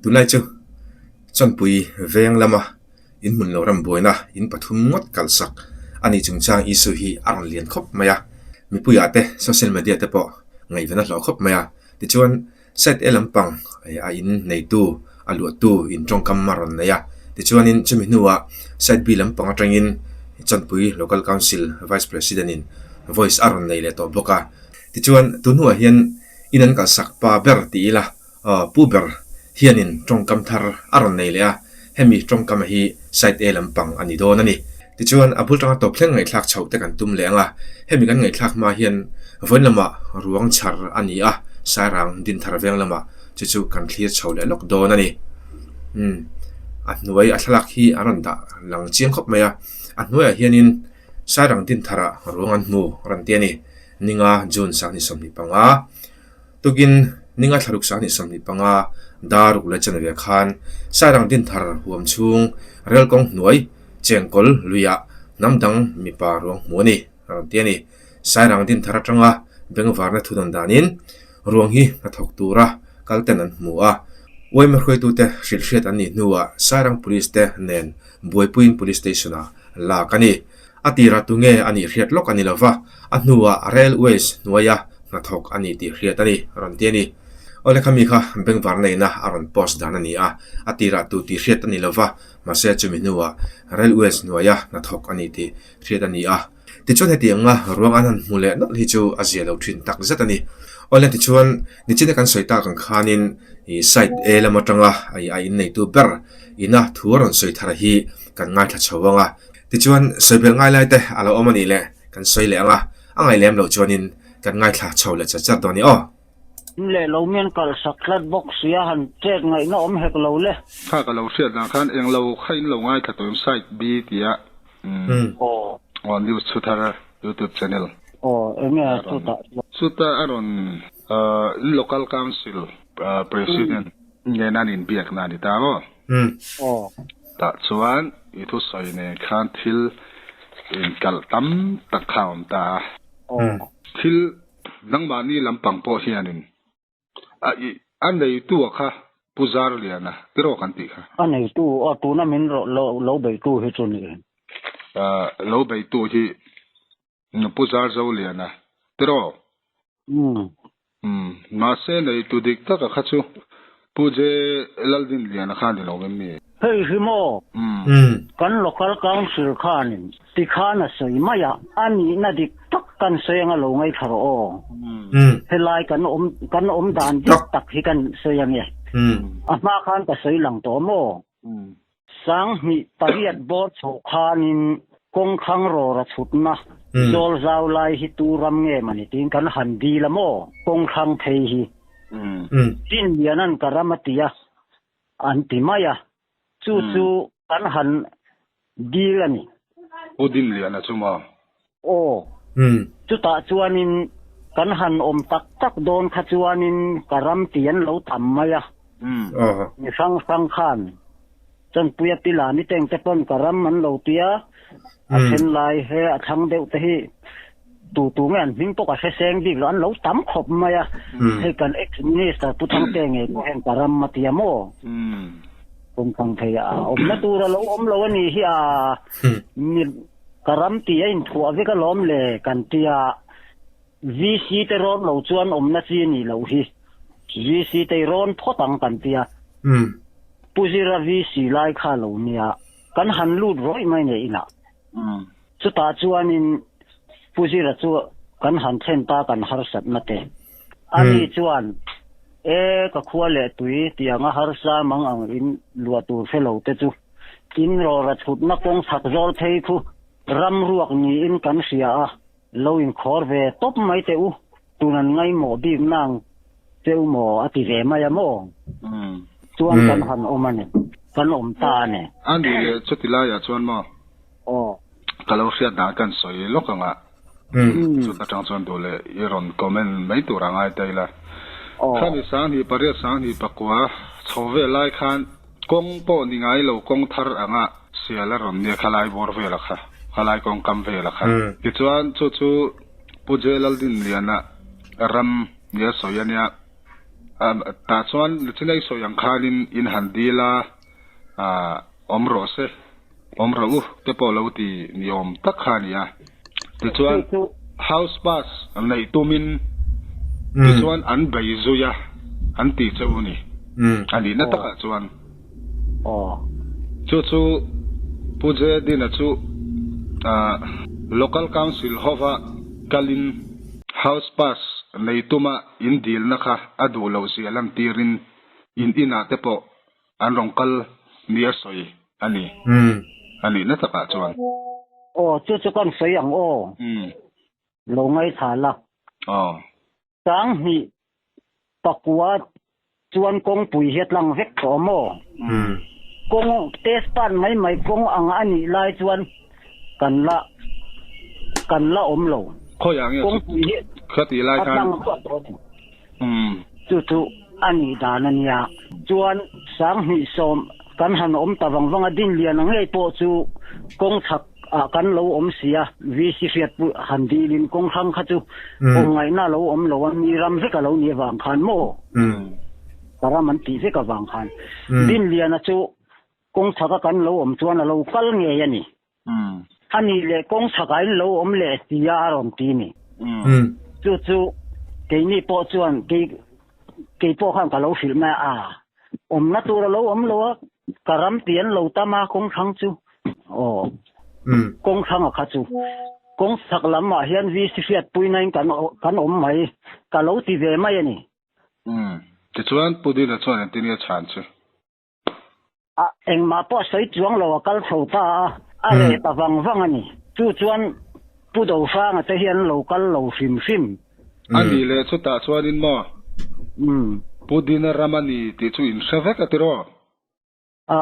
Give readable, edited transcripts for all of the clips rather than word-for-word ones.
Tunlai chu Chawnpui veng lama in hmun lo ram buaina in pathum ngawt kalsak a nih chungchang issue hi a rawn lian khawp mai a. Mipuiah te social media te pawh ngaihven a hlawh khawp mai a. Tichuan Side A lampang a in neitu a luahtu in tawngkam a rawn nei a. Tichuanin chumi hnuah Side B lampang atangin Chawnpui Local Council Vice President in voice a rawn nei leh tawh bawk a. Tichuan tun hnuah hian in an kalsak pa ber ti ila Pu ber hianin tawngkam thar a rawn nei leh a, hemi tawngkam hi Side A lampang a ni dawn a ni. Tichuan, a bul tanga tawp thleng ngaihthlak chhoh te kan tum leh ang a, hemi kan ngaihthlak hma hian vawiin lamah ruang chhar a ni a, Sairang Dinthar veng lamah chu chu kan thlir chho leh lawk dawn a ni. Umm, a hnuai a thlalak hi an rawn dah lang chiang khawp mai a, a hnuaiah hianin Sairang Dintharah ruang an hmu rawn ti a ni. Ninga June sanghnih 25. Tukin ninga thlaruk 25 dar ruk leh chanve khan Sairang Dinthar huam chhung rel kawng hnuai chengkawl luiah hnam dang mipa ruang hmu a ni a rawn ti a ni. Sairang Dinthar atanga bengvarna thu dan danin ruang hi hnathawk tura kal ten an hmu a, uaima hruaitute hrilhhriat an nih hnuah Sairang Police te nen buaipuiin Police Station-ah lak a ni. A tirah tunge a nih hriat lawk a ni lova, a hnuah Railways hnuaia hnathawk a ni tih hriat a ni, a rawn ti a ni. Awle khami kha bengvar neihna a rawn post dan a ni a, a tirah tu tih hriat a ni lova, mahse chumi hnuah Railways hnuaia hnathawk a ni tih hriat a ni a. Tichuan heti anga ruang an han hmu leh nawlh hi chu a zia lo thin tak zet a ni. Awle tichuan nichina kan sawi tak ang khanin side A lam atanga a inneitu ber ina thu a rawn sawi thar hi kan ngaithla chho ang a. Tichuan, sawi belh ngai lai te a lo awm a nih leh kan sawi leh ang a, a ngaih lem loh chuanin kan ngaithla chho leh chat chat dawn a ni aw. Leh lo mian kalh sak tlat bawk sia han chet ngaihna awm hek lo le. Kha ka lo hriat dan khan eng lo kha in lo ngaithla tawh em side B tia aw news thu thar youtube channel. Aw enge chutah chuan. Chutah a rawn local council president nen an inbiakna a ni ta maw? Aw. Tah chuan i thusawi nen khan thil inkalh tam tak kha a awm ta a. Aw. Thil nangmahni lampang pawh hianin a i a neitu a kha Pu Zarliana tiraw kan tih kha. A neitu, aw tuna min rawh lo lo beitu hi chu ni. Lo beitu hi Pu Zarzoliana tiraw? Umm. Umm. Mahse neitu dik taka kha chu Pu J. Laldinliana kha ni lo em mi? Hei hi maw? Umm. Kan Local Council khanin tikhan a sawi mai a, a nihna dik tak kan sawi anga lo ngaithla rawh aw. Umm. Helai kan awm kan awm dan dik tak hi kan sawi ange. Umm. A hma khan ka sawi lang tawh maw? Umm. 2008 bawr chhoh khanin kawng khang rawra chhutna zawl zau lai hi tu ram nge mani tiin kan han dil a maw? Kawng thlang phei hi tin lian an ka ram a ti a, an ti mai a, chu chu kan han dil a ni. Pu Dinliana chu maw? Aw. Chutah chuanin kan han awm tak tak dawn kha chuanin ka ram ti an lo tam mai a. Mi hrang hrang khan Chanpuia Pila ni teng te pawn ka ram an lo ti a, a then lai he a thlang deuh te hi tu tu nge an hming pawh ka hre seng bik lo, an lo tam khawp mai a. Hei kan ex minister Pu Thangte ngei pawh hian ka ram a ti a maw? Kum thang thei a awmna tur a lo awm lo a nih hi a, mi ka ram tih a inthuah vek alawm le kan tia VC te rawn lo chuan awmna chi a nih loh hi, VC te i rawn phawt ang kan tia Pu Zira VC lai kha lo nia kan han lut rawih mai nei inah. Chutah chuanin Pu Zira chu kan han thlen ta kan harsatna te. Ani chuan, E, ka khua leh tui tianga harsa mang ang in luah tur hre lo te chu in rawra chhutna kawng chhak zawl phei khu ram ruak niin kan hria a, lo inkhawr ve tawp mai teh u, tun an ngaihmawh bik nang che u maw a ti ve mai a maw? Chuan kan han awm a ni, kan awm ta a ni. A nih leh chuti laiah chuan maw? Aw. Ka lo hriat dan kan sawi lawk ang a. Chut atang chuan duh leh i rawn comment mai tur a ngai ta ila. Khami 28 29 chho vel lai khan kawng pawh ni ngai lo kawng thar anga sial a rawn nia khalai bawr vela kha, khalai kawng kam vela kha. Tichuan chu chu Pu J Laldinliana ram nia sawi a nia. Tah chuan Lucina i sawi ang khanin in han dil a, awm rawh se, awm rawh u te pawh lo ti ni awm tak kha a ni a. Tichuan house pass neih tumin tichuan an bei zui a, an ti cheu a ni. A nihna takah chuan. Chu chu Pu Jedina chu Local Council hova kalin house pass nei tuma in dilna kha a duh loh zia lantirin in inah te pawh an rawn kal nia sawi a ni. A nihna takah chuan. Aw, chu chu kan sawi ang aw. Lo ngaithla la. Aw. 20 pakua chuan kawngpui hi a tlang vek tawh a maw? Kawng test pan mai mai kawng ang a nih lai chuan kan la kan la awm lo. Khawiah nge Kawngpui hi khatih lai a khan tlang ruah tawh a ni. Chu chu a nih dan a nia. Chuan 2010 kan han awm ta vang vang a, Dinliana ngei pawh chu kawng chhak ah kan lo awm si a, VC hriat pawh han dilin kawng hrang kha chu awm ngaihna a lo awm lo a, mi ram vek a lo nih avang khan maw? Ka ram an tih vek avang khan Dinliana chu kawng chhaka kan lo awm chuan a lo kal ngei a ni. A nih leh kawng chhakah in lo awm leh si a a rawn ti ni. Chu chu keini pawh chuan kei kei pawh khan ka lo hrilh mai a, awmna tur a lo awm lo a, ka ram ti an lo tam a kawng hrang chu. Aw. Kawng hranga kha chu. Kawng chhak lamah hian VC hriatpuina in kan kan awm mai. Ka lo ti ve mai a ni. Tichuan Pu Dina chuan engtin nge chhan chu? A engmah pawh a sawi chuang lo a kal chho ta a, a reh ta vang vang a ni. Chu chuan Pu Dohranga te hi an lo kal lo hrim hrim. A nih leh chutah chuanin maw? Pu Dina ram a ni tih chu in hre vek a tiraw? A,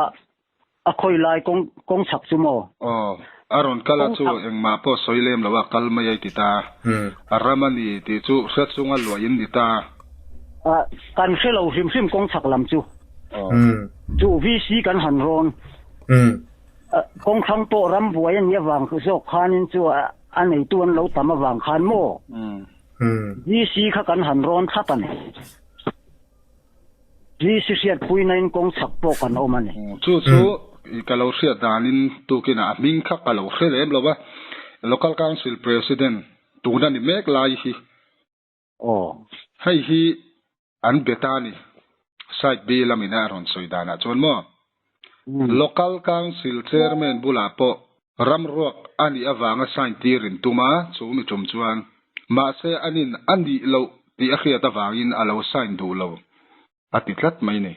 a khawi lai kawng kawng chhak chu maw? Aw, a rawn kal a chu engmah pawh sawi lem lo a kal mai a i ti ta. A ram a ni tih chu hre chunga luah in ni ta. A, kan hre lo hrim hrim kawng chhak lam chu. Chu VC kan han rawn. Kawng hrang pawh ram buai a nih avang zawk khanin chu a neitu an lo tam avang khan maw? VC kha kan han rawn thlap a ni. VC hriatpuina in kawng chhak pawh kan awm a ni. Chu chu ka lo hriat danin tukinah a hming kha ka lo hre lem lo va, Local Council President tuna ni mek lai hi. Aw. Hei hi an be ta ni. Side B lamin a rawn sawi danah chuan maw? Local Council Chairman bulah pawh ramruak a nih avanga sign tir in tum a, chu mi tum chuan mahse anin a nih loh tih a hriat avangin a lo sign duh lo a ti tlat mai ni.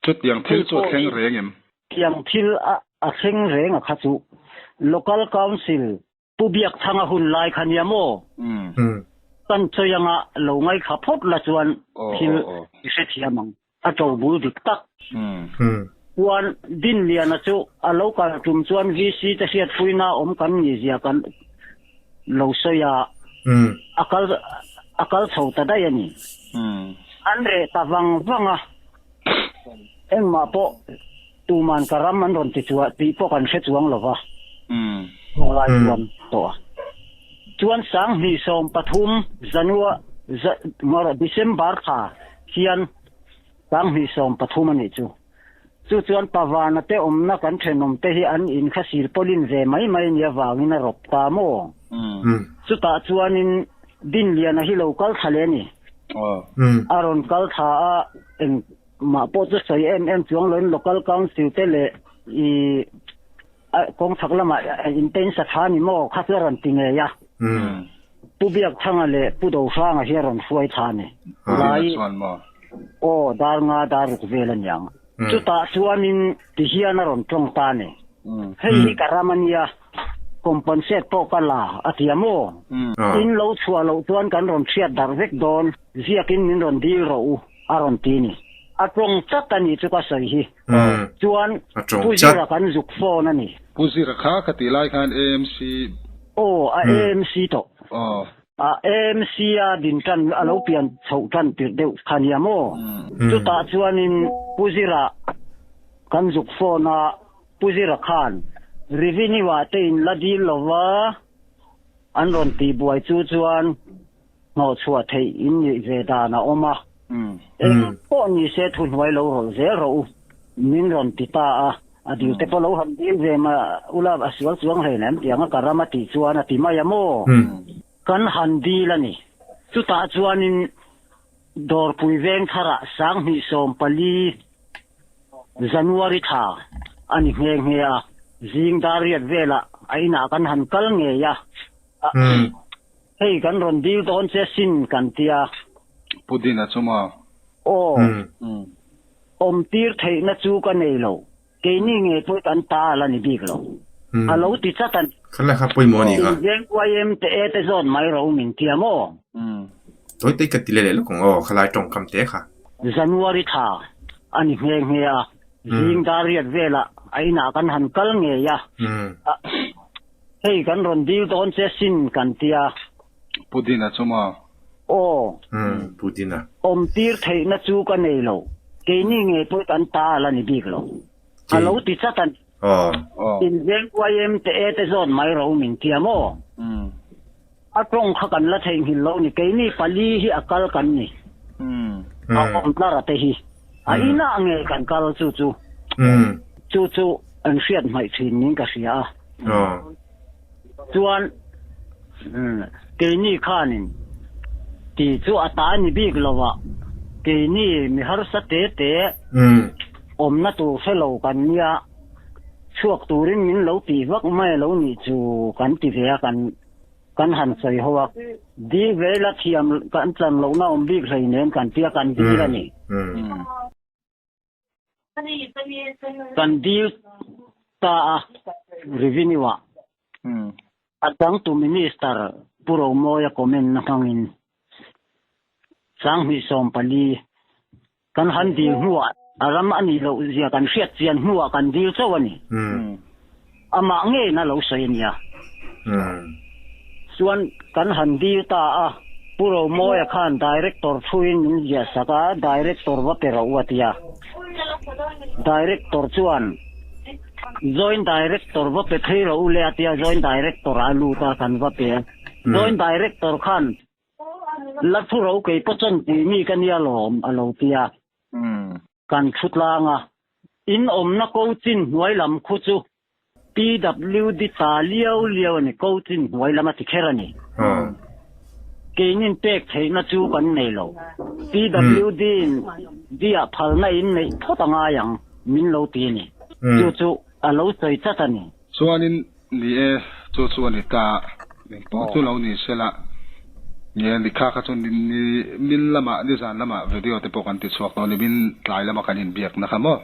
Chutiang thil chu a thleng reng em? Tiang thil a thleng reng a kha chu Local Council Pu Biakthanga hun lai kha nia maw? Kan chawi anga lo ngaithla phawt la chuan thil i hrethiam ang. A to bul dik tak. Chuan Dinliana chu a lo kal tum chuan VC te hriatpuina awm kan nih zia kan lo sawi a, a kal a kal chho ta daih a ni. An reh ta vang vang a, engmah pawh Tuman ka ram an rawn ti chuah tih pawh kan hre chuang lo va, hunlai chuan tawh a. Chuan 2013 Janua, December thla hian 2013 a nih chu. Chu chuan Pavana te awmna kan thenawm te hi an in kha silpawlin ve mai mai nia vangin a rawp ta maw? Chutah chuanin Dinliana hi lo kal thla leh a ni. A rawn kal thla a, eng Mah pawh chu sawi em em chuang loin Local Council te leh i kawng chhak lamah in te in sa tha ni maw kha chu a rawn ti ngei a. Pu Biakthanga leh Pu Dohranga hi a rawn hruai tha ni. Lai aw dar nga dar ruk vel a niang. Chutah chuanin ti hian a rawn tawng ta ni. Hei hi ka ram a nia, compensate pawh ka la a ti a maw? In lo chhuah loh chuan kan rawn hriat darh vek dawn, ziakin min rawn dil rawh u. A rawn ti ni. A tawng chat a nih chu ka sawi hi. Chuan Pu Zira kan zuk phone a ni. Pu Zira kha ka tih lai khan AMC. Aw a AMC tawh. Aw. A AMC a din tan a lo pian chhoh tan tirh deuh kha nia maw? Chutah chuanin Pu Zira kan zuk phone a, Pu Zira khan revenue ah te in la dil lova an rawn tihbuai chu chuan hnawhchhuah theih in nih ve dan a awm a. Eng pawh ni se thuhnuai lo rawlh zel rawh u, min rawn ti ta a. A dil te pawh lo han dil ve mah ula a sual chuang hleinem tiang a ka ram a tih chuan a ti mai a maw? Kan han dil a ni. Chutah chuanin Dawrpui Vengtharah 2014 January thla a ni nghe nghe a, zing dar riat velah a inah kan han kal ngei a. Hei kan rawn dil dawn che sin kan tia. Pu Dina chu maw? Aw. Awm tir theihna chu ka nei lo. Keini nge pawh kan ta a la ni bik lo. A lo ti chat a ni. Kha la kha pawimawh a ni kha. Inzeng YM te e te zawn mai ro min tia maw? Tawi tawi ka ti leh leh lawk ang aw, khalai tawngkam te kha. January thla a ni nghe nghe a, zing dar riat velah a inah kan han kal ngei a. Hei kan rawn dil dawn che sin kan tia. Pu Dina chu maw? Aw. Pu Dina. Awm tir theihna chu ka nei lo. Keini nge pawh kan ta a la ni bik lo. A lo ti chat a ni. Aw. Inzeng YM te e te zawn mai ro min tia maw? A tawng kha kan la theihnghilh lo ni. Keini pali hi a kal kan ni. A awm tlar a te hi. A inah nge kan kal chu chu. Chu chu an hriat hmaih thin niin ka hria a. Chuan keini khanin ti chu a ta ni bik lo a, keini mi harsa te te awmna tur hre lo kan nia, chhuak turin min lo tih vak mai lo nih chu kan ti ve a, kan kan han sawi ho a, dil ve ila thiam kan chan lohna awm bik hleinem kan tia kan dil a ni. Kan dil ta a revenue ah a changtu minister Pu Romawia comment na hmangin 2014 kan han dil hnuah a ram a nih loh zia kan hriat chian hnuah kan dil chauh a ni. Amah ngeiin a lo sawi a nia. Chuan kan han dil ta a, Pu Romawia khan Director thuin min ziah sak a, Director va pe rawh u a ti a. Director chuan Joint Director va pe phei rawh u le a ti a, Joint Director a lut a, kan va pe a. Joint Director khan la thu ro kei pawh chuan tih mi ka nia lawm a lo ti a. Kan thu tlang a, in awmna ko chin hnuai lam khu chu PWD ta liau liau a ni, ko chin hnuai lam a ti kher a ni. Keinin pek theihna chu kan nei lo. PWD in diah phalna in neih phawt a ngai ang min lo ti a ni. Chu chu a lo sawi chat a ni. Chuanin Ni e, chu chu a ni ta. Engpawh chu lo ni sela, nge ni kha kha chu ni min lamah nizan lamah video te pawh kan ti chhuak tawh a ni, min tlai lama kan inbiakna kha maw?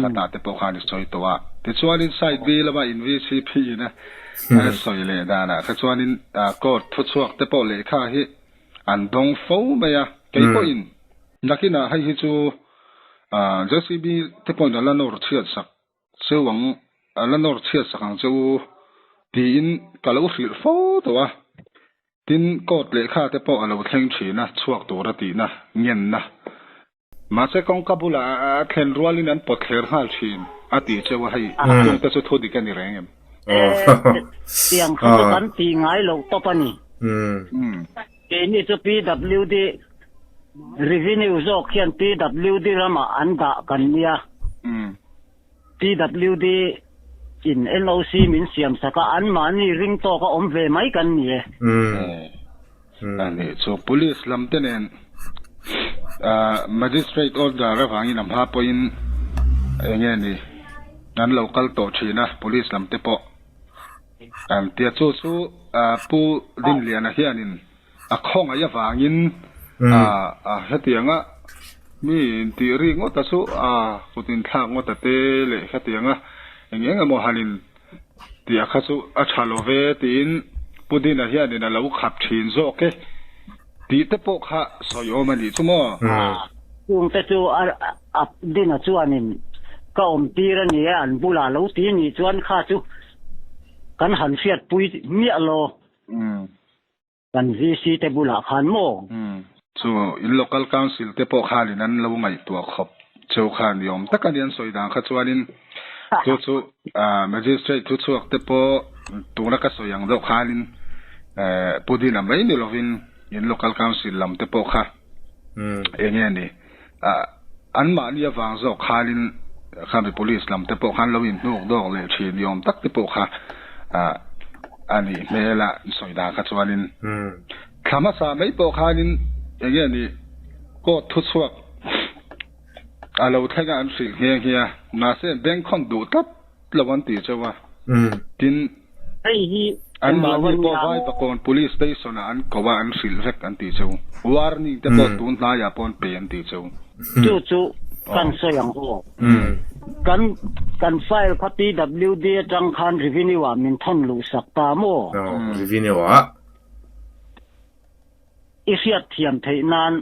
Khatah te pawh khan i sawi tawh a. Tichuanin side B lama in VCP in a sawi leh danah kha chuanin court thuchhuak te pawh lehkha hi an dawng fo mai a, kei pawhin nakinah hei hi chu JCB te pawhin a la nawr chhiat sak Cheu ang, a la nawr chhiat sak ang che u tiin ka lo hrilh fo tawh a. Tin, court lehkha te pawh a lo thleng thin a, chhuak tura tihna, ngenna. Mahse kawngka bulah a thlen rualin an pawt thler nghal thin a tih cheu a, hei chungte chu thu dik a ni reng em? Tiang kha chu kan tih ngai loh tawp a ni. Keini chu PWD Revenue zawk hian PWD ramah an dah kan nia. PWD in NOC min siam sak a, anmahni ring tawk a awm ve mai kan ni e. A nih chu Police lam te nen Magistrate order avangin a hma pawhin eng nge ni an lo kal tawh thin a Police lam te pawh. An tia chu chu Pu Dinliana hianin a khawngaih avangin hetianga mi intih rik ngawta chu a kut inthlak ngawta te leh hetianga eng eng emaw han in tih kha chu a tha lo ve tiin Pu Dina hianin a lo khap thin zawk e tih te pawh kha sawi awm a nih chu maw? Chungte chu a Dina chuanin ka awm tir a ni e, an bulah lo ti nih chuan kha chu kan han hriatpui miah lo. Kan VC te bulah khan maw? Chu in local council te pawh khanin an lo ngaihtuah khawp cheu kha ni awm tak a ni an sawi dan kha chuanin chu chu magistrate thu chhuak te pawh tuna ka sawi ang deuh khanin Pu Dina mai ni lovin in local council lam te pawh kha. Eng nge ni? Anmahni avang zawk khanin khami police lam te pawh khan lo inhnuk dawk leh thin ni awm tak te pawh kha a nih hmel a sawi dan kha chuanin thla hmasa mai pawh khanin eng nge ni court thuchhuak a lo thleng a an hrilh nghe nghe a, mahse bengkhawn duh tlat lo an ti cheu a, tin Hei hi anmahni pawh Vaivakawn Police Station ah an ko a an hrilh vek an ti cheu, warning te pawh tun hnaiah pawh an pe an ti cheu. Chu chu kan sawi ang aw. Kan kan file kha PWD atang khan revenue ah min thawn luh sak ta maw? Revenue ah. I hriat thiam theih nan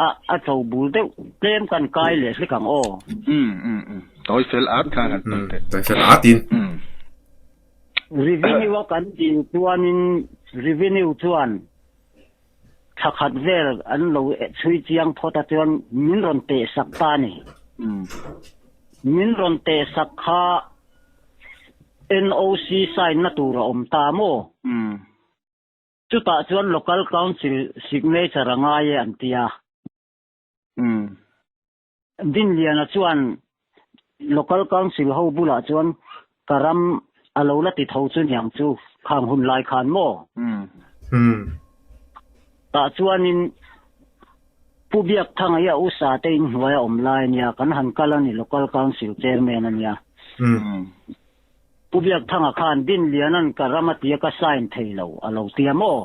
a a tlo bul deuh tlem kan kai leh hlek ang aw. Umm umm umm tawi fel at khan han tawi teh. Tawi fel at in. Umm. Revenue a kan dil chuanin revenue chuan thla khat vel an lo chhui chiang phawt a chuan min rawn teh sak ta a ni. Umm. Min rawn teh sak kha NOC sign na tur a awm ta maw? Umm. Chutah chuan Local Council signature a ngai e an ti a. Dinliana chuan Local Council ho bulah chuan ka ram a lo la ti tho chu niang chu khang hun lai khan maw? Tah chuanin Pu Biakthanga hi a usa te inhnuai a awm lai a nia, kan han kal a ni Local Council Chairman a nia. Pu Biakthanga khan Dinliana'n ka ram a tia ka sign thei lo a lo tia maw?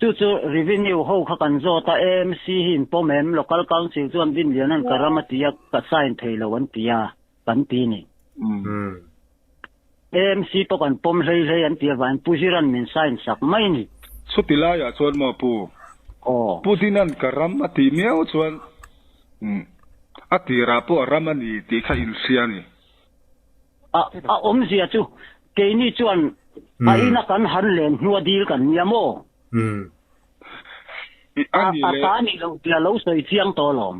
Chu chu Revenue ho kha kan zawt a, AMC hi in pawm em? Local Council chuan Dinliana'n ka ram a tia ka sign thei lo an tia kan ti ni. AMC pawh kan pawm hlei hlei an ti avangin Pu Zira'n min sign sak mai ni. Chuti laiah chuan maw Pu? Aw. Pu Dina'n ka ram a tih miau chuan a tirah pawh a ram a ni tih kha inhria a ni. A a awmzia chu keini chuan a ina kan han len hnua dil kan nia maw? A A ta ni lo tih a lo sawi chiang tawh alawm.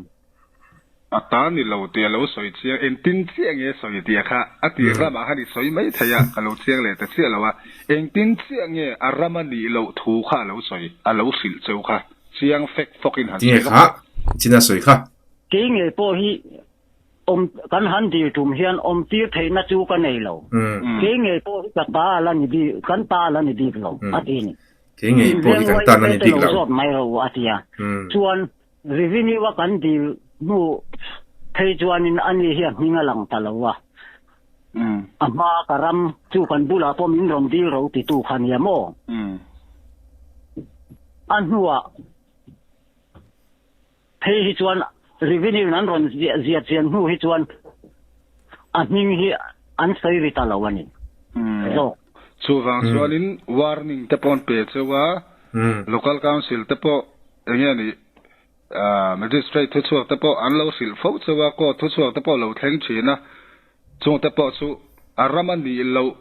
A ta ni lo tih a lo sawi chiang, engtin chiah nge sawi tih a kha a tir ramah khan i sawi mai thei a, ka lo chiang leh ta chiah lo a, engtin chiah nge a ram a nih loh thu kha a lo sawi, a lo hrilh cheu kha chiang fek fawkin han Tinge sawi lawk kha teh. China sawi kha. Kei ngei pawh hi Awm, kan han dil tum hian awm tir theihna chu ka nei lo. Kei ngei pawh hi ka ta a la ni bik, kan ta a la ni bik lo, a ti ni. Kei ngei pawh hi kan ta a la ni bik lo. Zawt mai ro, a ti a. Chuan revenue a kan dil hnu phei chuanin ani hi a hming a lang ta lo a. A hma ka ram chu kan bulah pawh min rawn dil ro titu kha nia maw? A hnuah. Phei hi chuan revenue in an rawn ziah chian hnu hi chuan a hming hi an sawi ri ta lo a ni zawk. Chuvang chuanin warning te pawh an pe cheu a, local council te pawh eng nge ni magistrate thuchhuak te pawh an lo hrilh fo cheu a, court thuchhuak te pawh lo thleng thin a, Chungte pawh chu a ram a nih loh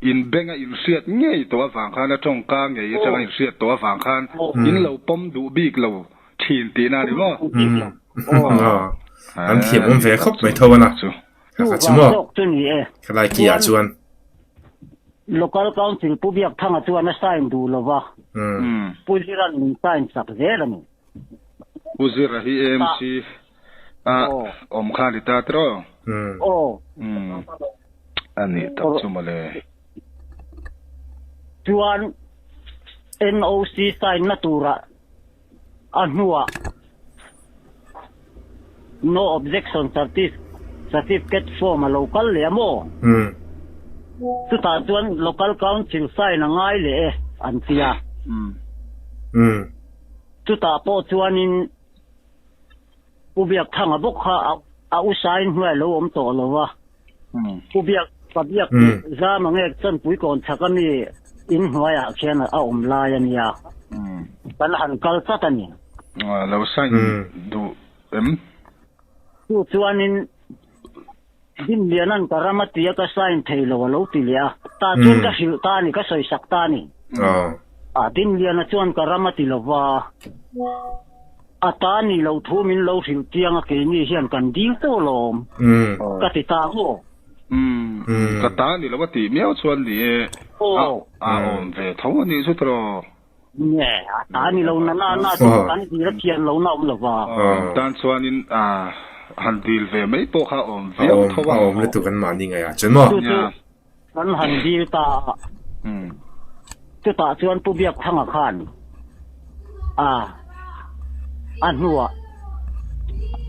in beng a inhriat ngei tawh avang khan a tawngka ngei atanga inhriat tawh avang khan in lo pawm duh bik lo thin tihna a ni maw? Aw, an thiam awm ve khawp mai tho a na. Kha kha chu maw? Khalai ki ah chuan. Local Council Pu Biakthanga chuan a sign duh lova, Pu Zira'n min sign sak zel a ni. Pu Zira hi AMC a awm kha a ni ta tiraw? Aw. A nih tak chu mawle. Chuan NOC sign na turah a hnuah No Objection Certificate form a lo kal leh a maw? Chutah chuan Local Council sign a ngai leh e an ti a. Chutah pawh chuanin Pu Biakthanga bawk kha a u sain hnuai a lo awm tawh lo va. Pu Biak, Pa Biak Zama nge Chanpui kawn chhak a mi in hnuaiah khian a awm lai a nia. Kan han kal tlat a ni. Lo sign duh em? Chu chuanin Dinliana'n ka ram a tia ka sign thei lo a lo ti leh a, tah chuan ka hrilh ta a ni, ka sawisak ta a ni. A Dinliana chuan ka ram a ti lo va, a ta ni loh thu min lo hrilh chiang a keini hian kan dil tawh lawm ka ti ta maw? Ka ta ni lo a tih miau chuan ni e, a awm ve tho a nih chu tiraw? Nge, a ta ni lo na na na chu kan dil a thian lo na awm lo va. Tan chuanin han dil ve mai pawh kha a awm viau tho a. A awm lutuk an mahni ngaih ah chuan maw? Chu chu kan han dil ta a. Chutah chuan Pu Biakthanga khan a a hnuah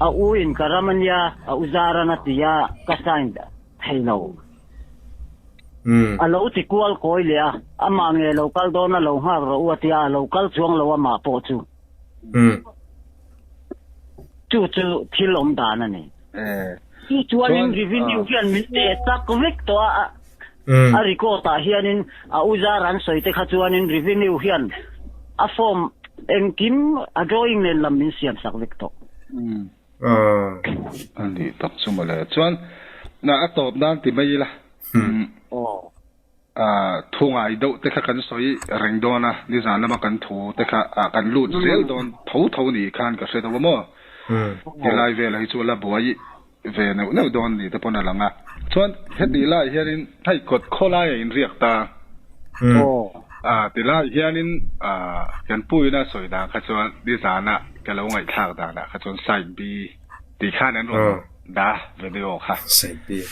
a u in ka ram a nia, a u Zaran a ti a, ka sign thei lo. A lo ti kual kawi leh a, amah nge lo kal dawn a lo nghak rawh u a ti a, a lo kal chuang lo amah pawh chu. Chu chu thil awm dan a ni. Chu chuanin revenue hian min teh tak vek tawh a, a record ah hianin a u zar an sawi te kha chuanin revenue hian a form engkim a drawing nen lam min siam sak vek tawh. A nih tak chu mawle. Chuan a tawp nan ti mai ila. Thu ngai deuh te kha kan sawi reng dawn a, nizan lama kan thu te kha kan lut zel dawn tho tho ni khan ka hre deuh a maw. Tilai velah hi chu a la buai ve neuh neuh dawn ni te pawn a lang a. Chuan heti lai hianin hei kawt khawlai a inriak ta. Tilai hianin kan puina sawi dan kha chuan nizana ka lo ngaihthlak danah kha chuan side B tih khan an rawn dah video kha.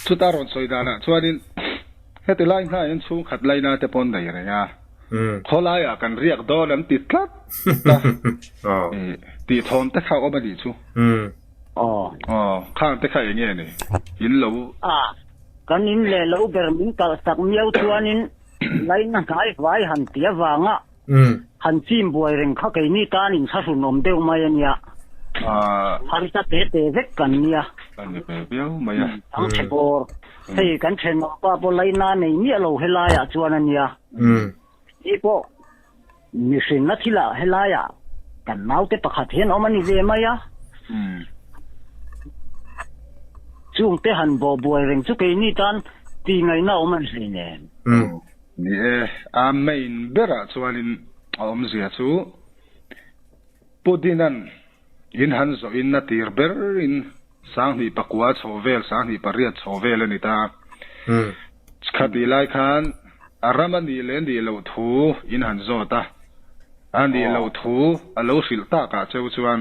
Chuta rawn sawi danah chuanin heti lai hna hian chhungkhat laina te pawn nei reng a, khawlaiah kan riak dawn an ti tlat a, tih thawm te kha awm a nih chu. Aw, khang te kha eng nge ni? In lo. A, kan in leh lo ber min kalh sak miau chuanin laina hnai vai han ti avanga han chim buai reng kha keini tan in thlahrun awm deuh mai a nia. Harsa te te vek kan nia. A ni ve viau mai a. Ang chhe bawr. Hei kan thenawm pa pawh laina nei miah lo helaiah chuan a nia. Ni pawh mihrinna thilah helaiah kan naute pakhat hian awm a ni ve mai a. Chungte han bawh buai reng chu keini tan tih ngaihna awm an hlei nen. Ni e, a main berah chuanin a awmzia chu Pu Dina'n in han zawhin a tir berin 2009 chho vel, 2008 chho vel a ni ta. Khatih lai khan a ram a nih leh nih loh thu in han zawt a, a nih loh thu a lo hrilh takah cheu chuan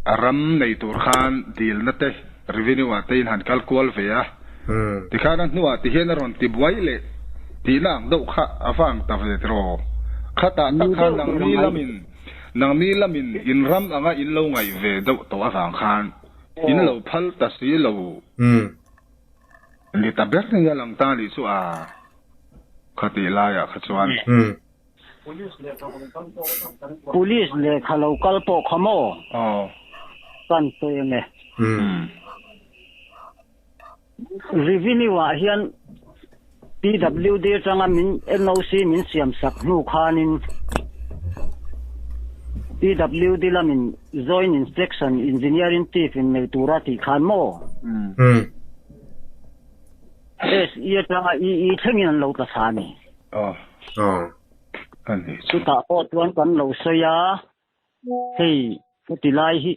A ram nei tur khan dilna te, revenue ah te in han kal kual ve a, tikhan a hnuah ti hian a rawn ti buai leh tihna ang deuh kha a vang ta ve tiraw? Khatah tak khan nangni lamin nangni lamin in ram anga in lo ngaih ve deuh tawh avang khan in lo phal ta si lo ni ta ber nia lang ta nih chu a khatih laiah kha chuan. Police lehkha lo kal pawh kha maw? Kan sawi ang e. Revenue ah hian PWD atanga min NOC min siam sak hnu khanin PWD lamin Joint Inspection Engineering Chief in nei tura tih khan maw? SE atanga EE thlengin an lo tla thla a ni. Aw. Aw. A ni chu. Chutah pawh chuan kan lo sawi a, hei heti lai hi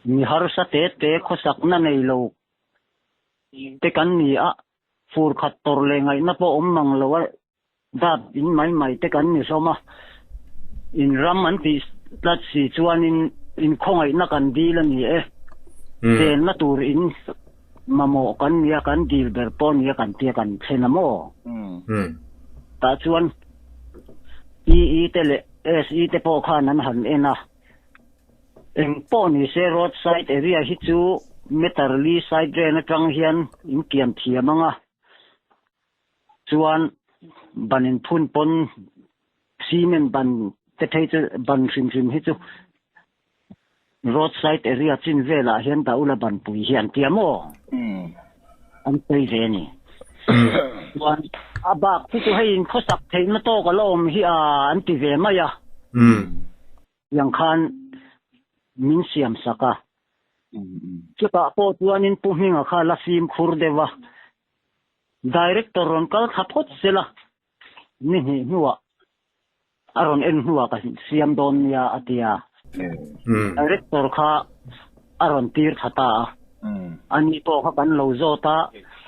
mi harsa te te khawsakna nei lo te kan ni a, fur khat tawrh leh ngaihna pawh awm mang lo a, dap in mai mai te kan ni hlawm a, in ram an tih tlat si chuanin in khawngaihna kan dil a ni e, chenna tur in Mamawh kan nia, kan dil ber pawh nia kan tia kan thlen a maw? Tah chuan EE te leh SE te pawh khan an han en a, eng pawh ni se road side area hi chu meter li side drain atang hian in kiam thiam ang a, chuan ban inphun pawn cement ban te phei chu ban hrim hrim hi chu Road side area chin velah hian Daula banpui hi an tia maw? An sawi ve a ni. Chuan a bak chu chu hei in khawsak theihna tawk a la awm hi a an ti ve mai a. Tiang khan min siam sak a. Chutah pawh chuanin Pu Hminga kha la fimkhur deuh a. Director rawn kal thla phawt sela ni hnih hnuah a rawn en hnuah ka siam dawn nia a ti a. Director kha a rawn tir thla ta a. Ani pawh kha kan lo zawt a,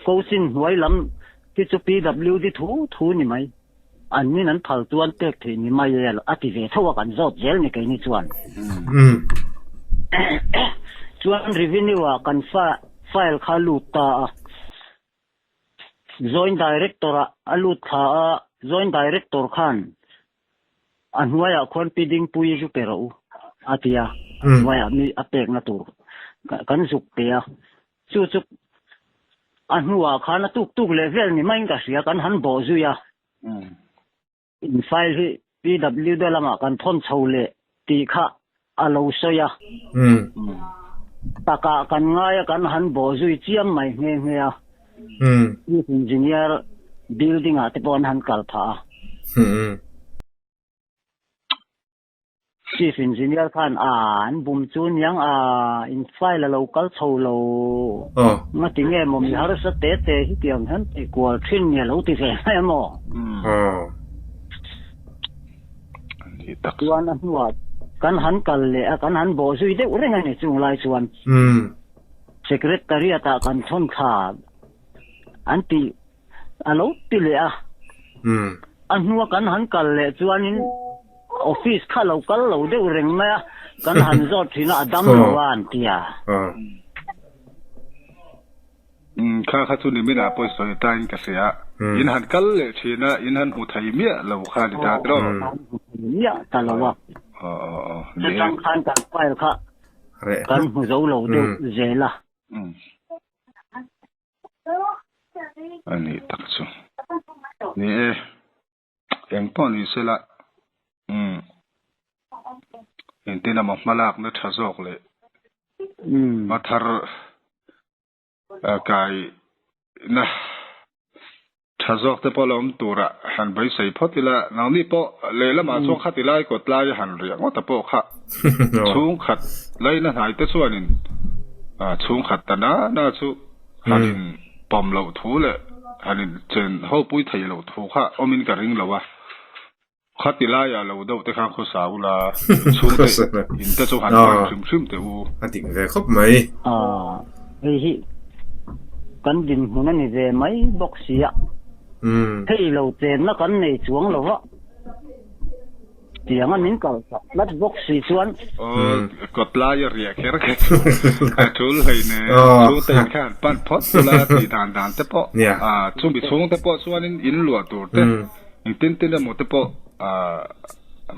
Coaching hnuai lam hi chu PWD thu thu ni mai. An nin an phal chuan pek theih ni mai e a ti ve tho a kan zawt zel ni keini chuan. Chuan revenue ah kan file kha lut ta a. Joint Director ah a lut thla a, Joint Director khan a hnuaiah khuan Pi Dingpuii zu pe rawh u a ti a, a hnuaiah mi a pekna tur kan zuk pe a. Chu chu a hnuah khan a tuk tuk leh vel ni maiin ka hria, kan han bawh zui a. In file hi PWD lamah kan thawn chho leh tih kha a lo sawi a. Takah kan ngai a, kan han bawh zui chiam mai nghe nghe a. Chief Engineer building ah te pawh an han kal phah a. Chief Engineer khan a an bum chu niang a in file a lo kal chho lo ngati nge maw mi harsa te te hi tiang hian tih kual thin nge lo ti ve mai a maw? Chuan a hnuah kan han kal leh a kan han bawh zui deuh reng a ni chung lai chuan Secretariat ah kan thawn thla an tih A lo ti leh a. A hnua kan han kal leh chuanin office kha lo kal lo deuh reng mai a, kan han zawt thin a, a dam lo a an ti a. Kha kha chu niminah pawh i sawi tain ka hria. In han kal leh thin a, in han hmu thei miah lo kha a ni ta tiraw? Kan hmu thei miah ta lo a. Chutang khan kan file kha kan hmu zo lo deuh zel a. A nih tak chu. Ni e, eng pawh ni sela, umm, engtin emaw hmalakna tha zawk leh hma thar kaina Tha zawk te pawh la awm tura han beisei phawt ila, nangni pawh lehlamah chuan khati lai kawt lai a han riah ngawt a pawh kha chhungkhat laina hnai te chuanin chhungkhat ta na na chu han in pawm loh thu leh han in chen ho pui thei loh thu kha awmin ka ring lo a. Khati laiah lo deuh te khan khawsa ula, chhungte in te chu han pan hrim hrim teh u. A dik ve khawp mai. Hei hi kan dinhmun a ni ve mai bawk si a. Hei lo chenna kan nei chuang lo va, tianga min kal chak tlat bawk si chuan. Aw, kawt laia riah kher kher chu a tul hlei nen, chhungte in kha han pan phawt ula tih dan dan te pawh, chumi chhungte pawh chuanin in luah tur te. Engtin tin emaw te pawh ah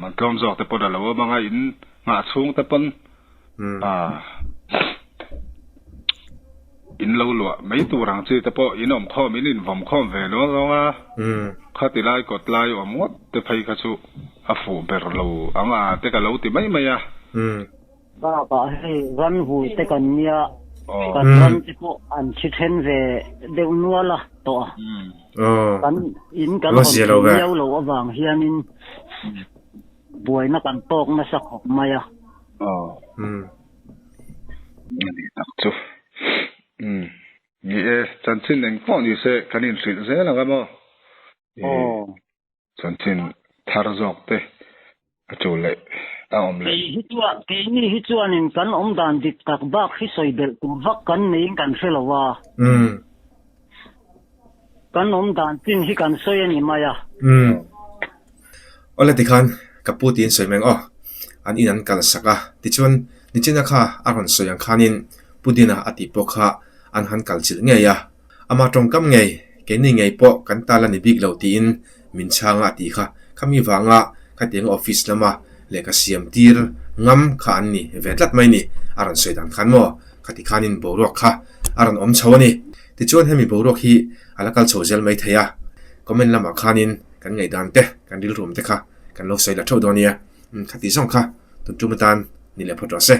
man tlawm zawk te pawn a lo awm ang a, in nghah chhung te pawn ah in lo luah mai tur ang chi te pawh in awm khawm in invawm khawm ve luang luang a, khati lai kawt lai awm ngawt te phei kha chu a fuh ber lo ang a te ka lo ti mai mai a. Bakah hei ranvui te kan nia, kan ran te pawh an thi then ve deuh nual a tawh a. Kan in kan hawn thei miau loh avang hianin buaina kan tawk nasa khawp mai a. A nih tak chu. Ni e, chanchin eng pawh ni se kan inhrilh zel ang a maw? Chanchin thar zawk te a tul leh a awm leh. Kei hi chuan, keini hi chuanin kan awm dan dik tak bak hi sawi belh tur vak kan neiin kan hre lo a. Kan awm dan chin hi kan sawi a ni mai a. Awle tikhan ka pu tiin sawi meng aw, an in an kal sak a, tichuan nichina kha a rawn sawi ang khanin Pu Dina a tih pawh kha an han kal chilh ngei a. Ama tawngkam ngei, keini ngei pawh kan ta la ni bik lo tiin min chhang a tih kha khami vanga khatianga office lama lehkha siam tir ngam kha an ni ve tlat mai ni a rawn sawi dan khan maw khati khanin boruak kha a rawn awm chho a ni. Tichuan hemi boruak hi a la kal chho zel mai thei a, comment lamah khanin kan ngaihdan te kan rilrum te kha kan lo sawi la theuh dawn nia, khati zawng kha tun tum atan ni leh phawt rawh se.